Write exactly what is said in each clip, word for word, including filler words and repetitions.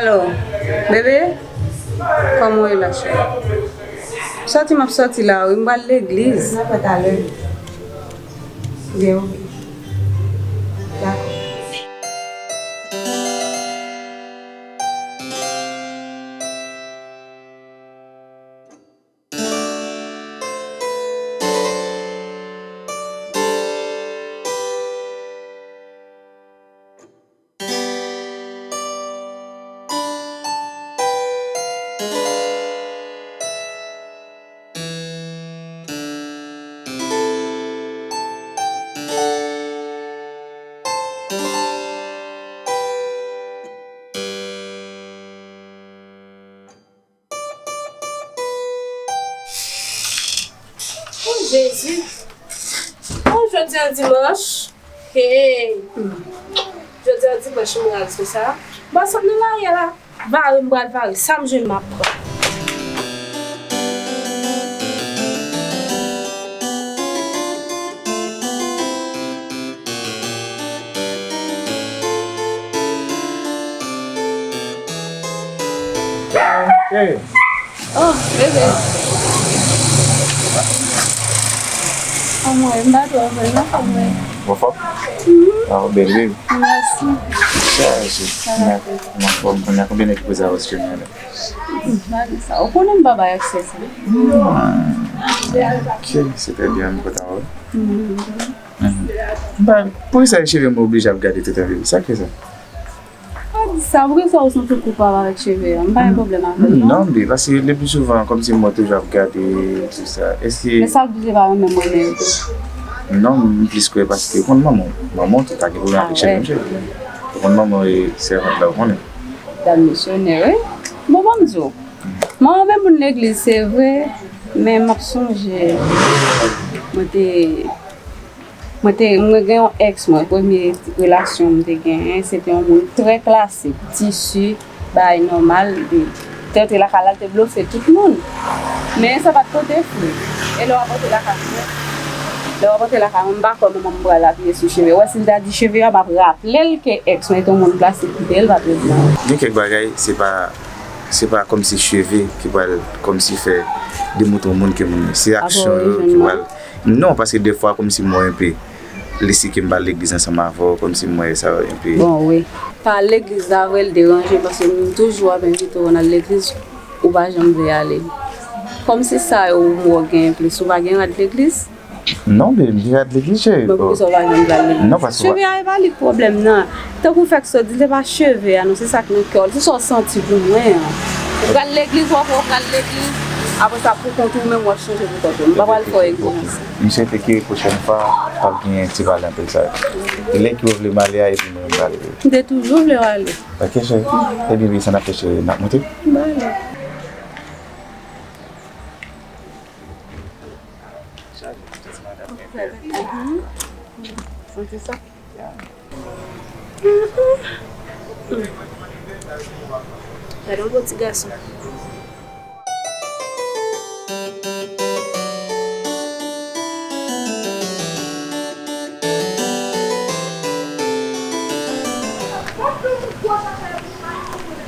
Alo, bebe, kòman w ye la, cheri? Sòti m ap sòti la, wi, m pral legliz. N ap wè talè. Byen, oke. Dakò. O Jezi! O, jodi a dimanch. Hey! Jodi a dimanch, m raz konsa. M pral sot nan lari a la. Vare, m pral vare. Sa m jwenn, m ap pran. Hey! Oh, bebe. Anmwey, m pa twò anfòm, anfòm, wi. Ou anfòm? Mhm. Ah, ou bèl, wi. Mèsi. Sa, se, sa va fè. M anfòm. Kounye a, konbyen nèg ki poze avans ke nou la? Hmm, pa di sa. Ou konnen m pa bay aksè sa. Hmm. Ok, se trè byen, m kontan wè. Mhm. Mhm. M pa, poukisa cheve m oblije ap gade toutan, bebe? Sa k fè sa? Pa di sa, poukisa ou santi w koupab avèk cheve a? M pa gen pwoblèm avè l, non. Non, bebe, paske le pli souvan, kòmsi mwen toujou ap gade, tou sa. Èske... Men sa oblije pa renmen mwen menm tou. Non, m plis kwè paske ou konn manman w. Manman w tou pa gen pwoblèm avèk cheve, cheve. Ou konn manman w e sèvant la, ou konnen. Dam misyonè, wi. Bon, ban m di w. Manman m te moun legliz, se vre, men m ap sonje. Mwen te Mwen te, mwen gen yon èks mwen, premye relasyon m te genyen, se te yon moun trè klasik, tisi, bagay nòmal, li te antre lakay la, li te blofe tout moun. Men sa pa t pote fwi. E lè w ap antre lakay mwen, lè w ap antre lakay mwen, m pa kwè manman m pral apiye sou cheve. Ou wè, si l ta di cheve a, m ap raple l ke èks mwen te yon moun klasik, kite l, pa t ret nan. Gen kèk bagay, se pa, se pa kòmsi cheve ki pral kòmsi fè demoutre yon moun ke moun nan. Se aksyon yo ki pral Non, paske defwa kòmsi mwen enpe, li si ke m pa al legliz ansanm avè w, kòmsi mwen sa enpe. Bon, wi. Pa al legliz la, vre, l deranje, paske m toujou ap envite w al legliz, ou pa janm vle ale. Kòmsi sa yo m wè w genyen plis, ou pa gen rad legliz? Non, bebe, m gen rad legliz, cheri. Men poukisa w pa janm vle al legliz? Non, paske... Cheve a, e pa li k pwoblèm nan. Tankou fèk sot di, se pa cheve a, non, se sa k nan kè w, se sa w santi pou mwen an. Ou pral legliz, w ap, w pral legliz, apre sa, pou kont ou menm, w ap chanje pou kont ou. M pa pral fè w egzijans. M swete ke pwochèn fwa, p ap gen ti pale anpil sa yo. E lè ke w vle m ale a, epi mwen menm m pale. M te toujou vle w ale. Ok, cheri. Ebyen, wi, sa n ap fè, cheri, n ap monte. M ale. Santi sa? Gade yon bon ti gason.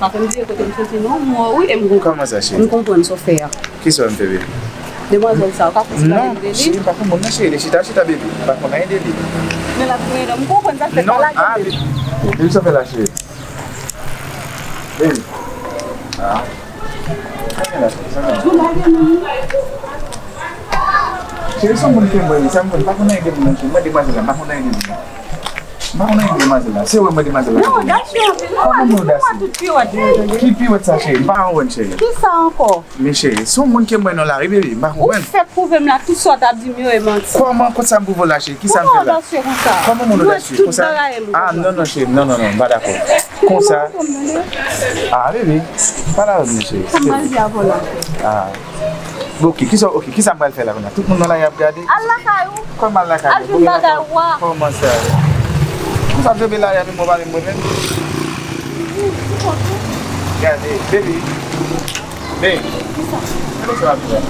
Pa fè m bliye kote m soti non, m wè w wi, e m konprann. Kòman sa, cheri? M konprann sa w fè a. Kisa m fè, bebe? Demwazèl sa, ou ka fè ti pale de li? Non, cheri, m pa konn moun nan, cheri. Li chita, chita, bebe. M pa konn anyen de li. Men l ap tounen dan m, konprann sa k fè pa lage m. Bebe, sa w fè la, cheri? Bebe. Ah. Sa gen la, cheri, sa gen la. Cheri, se yon moun ke m wè, sa m konn, m pa konn anyen de moun nan, cheri. Mwen, demwazèl la, m pa konn anyen de li non. M pa konn anyen de demwazèl la. Se wè mwen demwazèl la. Non, odasye anpil. Kòman mwen odasye? Tout piwèt mwen tande. Ki piwèt sa, cheri? M pa konprann, cheri. Kisa ankò? Men cheri, se yon moun ke m wè nan lari, bebe, m pa konprann. Ou fèk pwouve m la, tout sa w t ap di m yo e manti. Kòman, kòman sa m pwouve w la, cheri? Kisa m fè la? Kòman odasye konsa? Kòman moun odasye konsa? Ah, non, non, cheri, non, non, non, m pa dakò. Konsa. Ah, bebe, pale avè m, cheri. Sa m pral di avè w la. Ah. Ok, kisa, ok, kisa m pral fè la kounye a? Tout moun nan lari ap gade. Al lakay ou. Kòman al lakay mwen? Al jwenn bagay ou a. Kòman sa? Konsa m fè lari a, men mwen pale mwen menm. Gade, bebe. Men, gade sa w ap di la.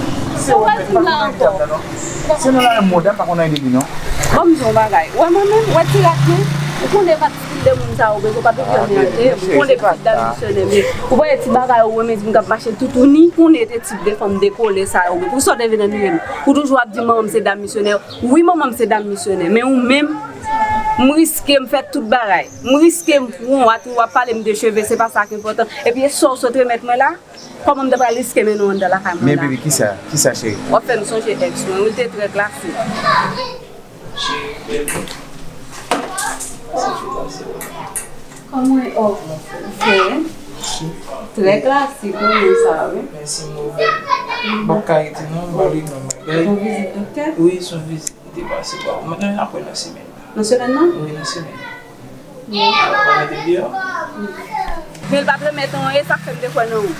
Se ou menm, m pa konn anyen de dyab la non. Se nan lari m wè w, m pa konn anyen de li non. Ban m di w yon bagay. Ou wè mwen menm, ou wè ti rat mwen, ou konnen pa De moun sa yo bezwen pa bezwen mete. Ou konnen pitit dam misyonè m ye. Ou pa wè ti bagay ou renmen di m k ap mache toutouni, konnen te tip de fanm dekole sa yo. Pou sa w te vin annuiye m. Ou toujou ap di manman m se dam misyonè. Wi, manman m se dam misyonè, men ou menm, m riske m fè tout bagay. M riske m pran w atè w ap pale m de cheve, se pa sa k enpòtan. Epi e sa w sot remèt mwen la? Kòman m ta pral riske mennen w anndan lakay mwen la? Men baby, kisa? Kisa, cheri? W ap fè m sonje ex mwen, wi, l te trè klasik. Kòman w fè? Trè klasik, wi, men sa, wi. Mèsi, move. M p ap ka rete, non, m pral regle yon bagay. Yon vizit doktè? Wi, se yon vizit. Li te pase pa ou. Mwen gen apre nan semèn nan. Nan semèn nan? Wi, nan semèn nan. Ou pa mete deyò? Men li pa t remèt anyen, sa k fè m te kwè nan ou.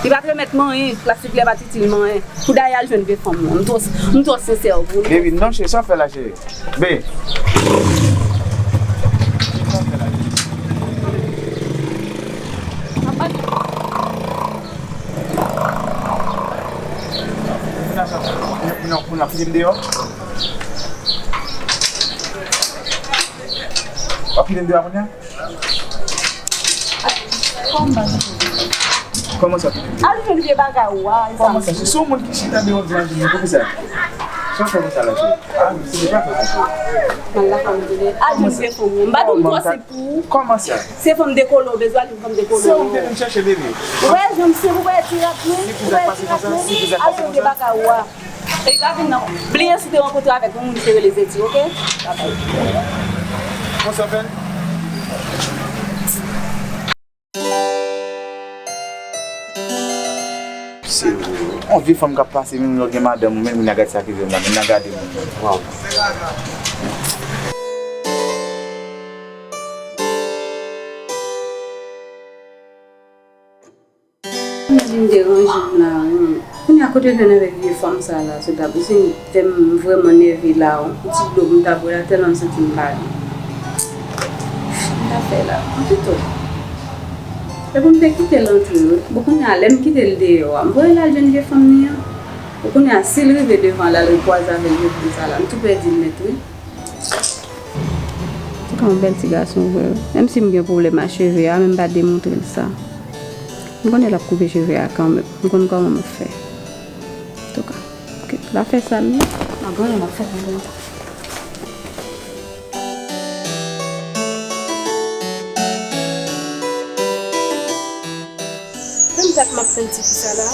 Li pa t remèt m anyen, plastik la pa t itil m anyen. Pou dayè al jwenn vye fanm nan. M twò, m twò sensè pou li. Baby, non, cheri, sa w fè la, cheri? Babe. Sa w fè la, cheri? Kounye a, kounye a, kounye a, kite m deyò. W ap kite m deyò kounye a? Kòman sa? Al jwenn vye bagay ou a. Kòman sa? Se yon moun ki chita deyò di lavi mwen, poukisa? Sa w fè konsa la, cheri? A, se pa fè konsa. Mal la fè m tande. Al jwenn vye fanm ou. M pa di m twò senp pou ou. Kòman sa? Se fanm dekole w bezwen, al jwenn fanm dekole w. Se ou m te vin chèche, bebe. Ou wè jan m senp, ou wè ti rap mwen, ou wè ti rap mwen. Al jwenn vye bagay ou a. E gade non. Bliye si w te rankontre avèk yon moun ki te rele Zeti, oke? Babay. Kòman sa fè? Se yon vye fanm k ap pase, menm lè w gen madanm ou, menm moun nan gade sa ki vye la, moun nan gade moun nan. Waw. Mwen vin deranje m la, wi. Kounye a kote l jwenn avèk vye fanm sa la, sou tab, se fè m vrèman nève la, wi. Ti dlo m ta bwè la, tèlman m santi m pa byen. M ta fè la, anpito. Se pou m te kite l antre, wi. Bon, kounye a, lè m kite l deyò a, m voye l al jwenn vye fanm li an. Bon, kounye a, si l rive devan l al rekwaze avèk vye fanm sa la, m tou pèdi l nèt, wi. Se ka yon bèl ti gason vre, wi. Menm si m gen pwoblèm ak cheve a, men m pa demontre l sa. M konnen l ap koupe cheve a kanmenm. M konn kòman m ap fè. Antouka, oke, l ap fè sa l ye. M ap gade, m ap fè pwoblèm. Menm dat m ap tann tifi sa la.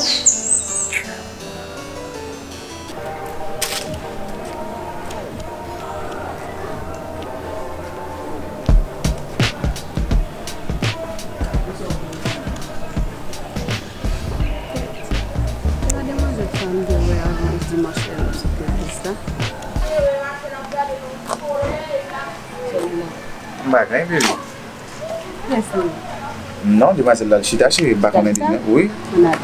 Se pa demwazèl sa m te wè avan dimanch lè m sot legliz la. M pa gen, bebe. Kiyès li ye? Non, demwazèl la, l chita, cheri, m pa konnen li, non. Wi. Ann ale.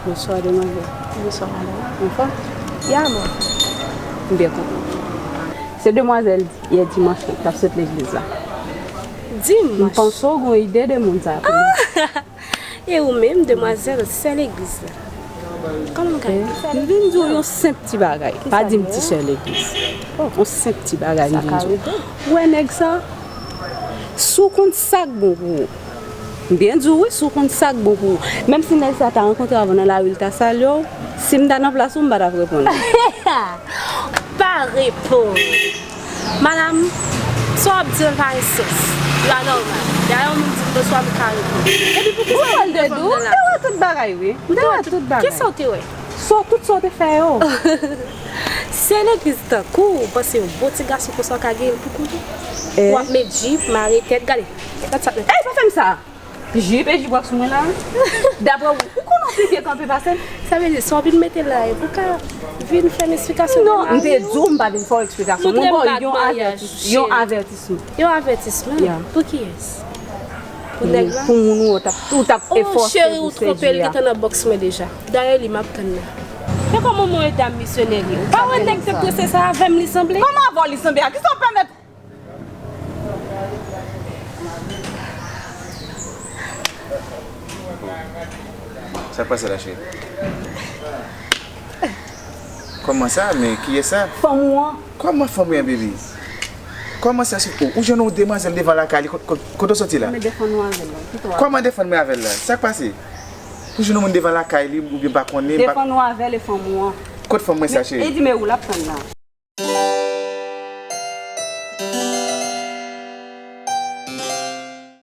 Bonswa, demwazèl. Bonswa, madanm. Anfòm? Ya, mwen. M byen kontan. Se demwazèl yè dimanch lan k t ap sot legliz la. Dimanch? M panse w gen ide de moun sa pou mwen. E ou menm, demwazèl, sè legliz la. Kòman m ka ede? M vin di w yon senp ti bagay. Pa di m ti sè legliz. Yon senp ti bagay m vin di w. Ou wè nèg sa? Si w konn sa k bon pou ou. M byen di w wi, si w konn sa k bon pou ou. Menm si nèg sa ta rankontre avè w nan lari, l ta salye w, si m ta nan plas ou, m pa t ap reponn. Pa reponn. Madanm, sa w ap di an pa gen sans. Li pa nòmal. Dayè, yon moun di m bonswa, m ka reponn. Epi poukisa ou te wè tout bagay, wi. M te wè tout bagay. Kisa w te wè? Sa w, tout sa w te fè yo. Se legliz tankou w panse yon bon ti gason konsa w ka genyen l pou kont ou? W ap met jip, mare tèt, gade. Gad sa k nan tèt. Ey, pa fè m sa! Jip e jip w ap sou mwen la? Daprè w, ou konn w pi byen kanpe pase m? Sa vle di, sa w vin mete la, e pou ka vin fè m esplikasyon. Non, m te di w m pa vin fè w esplikasyon. Mwen ba w yon avètisman. Yon avètisman. Yon avètisman? Ya. Pou kiyès? Pou nèg la? Pou moun ou t ap, ou t ap efòse pou sedui a. Oh, cheri, ou twonpe l, li gentan nan bòks mwen deja. Dayè, li m ap tann la. Men kòman mwen e dam misyonè li? Ou pa wè nèg te pwese sa avè m, li sanble? Kòman avè w li sanble a? Kisa w pèmèt? Sa k pase la, cheri? Kòman sa? Men kiyès sa? Fanm ou an. Kòman fanm ou an, baby? Kòman sa se ou? Ou jwenn yon demwazèl devan lakay li, kot, kot, kote w soti la? Men defann nou avè l la. Kòman defann mwen avè l la? Sa k pase? Ou jwenn yon moun devan lakay li, oubyen pa konnen, pa... Defann nou avè l e fanm ou an. Kot fanm mwen sa, cheri? E di men ou l ap tann la.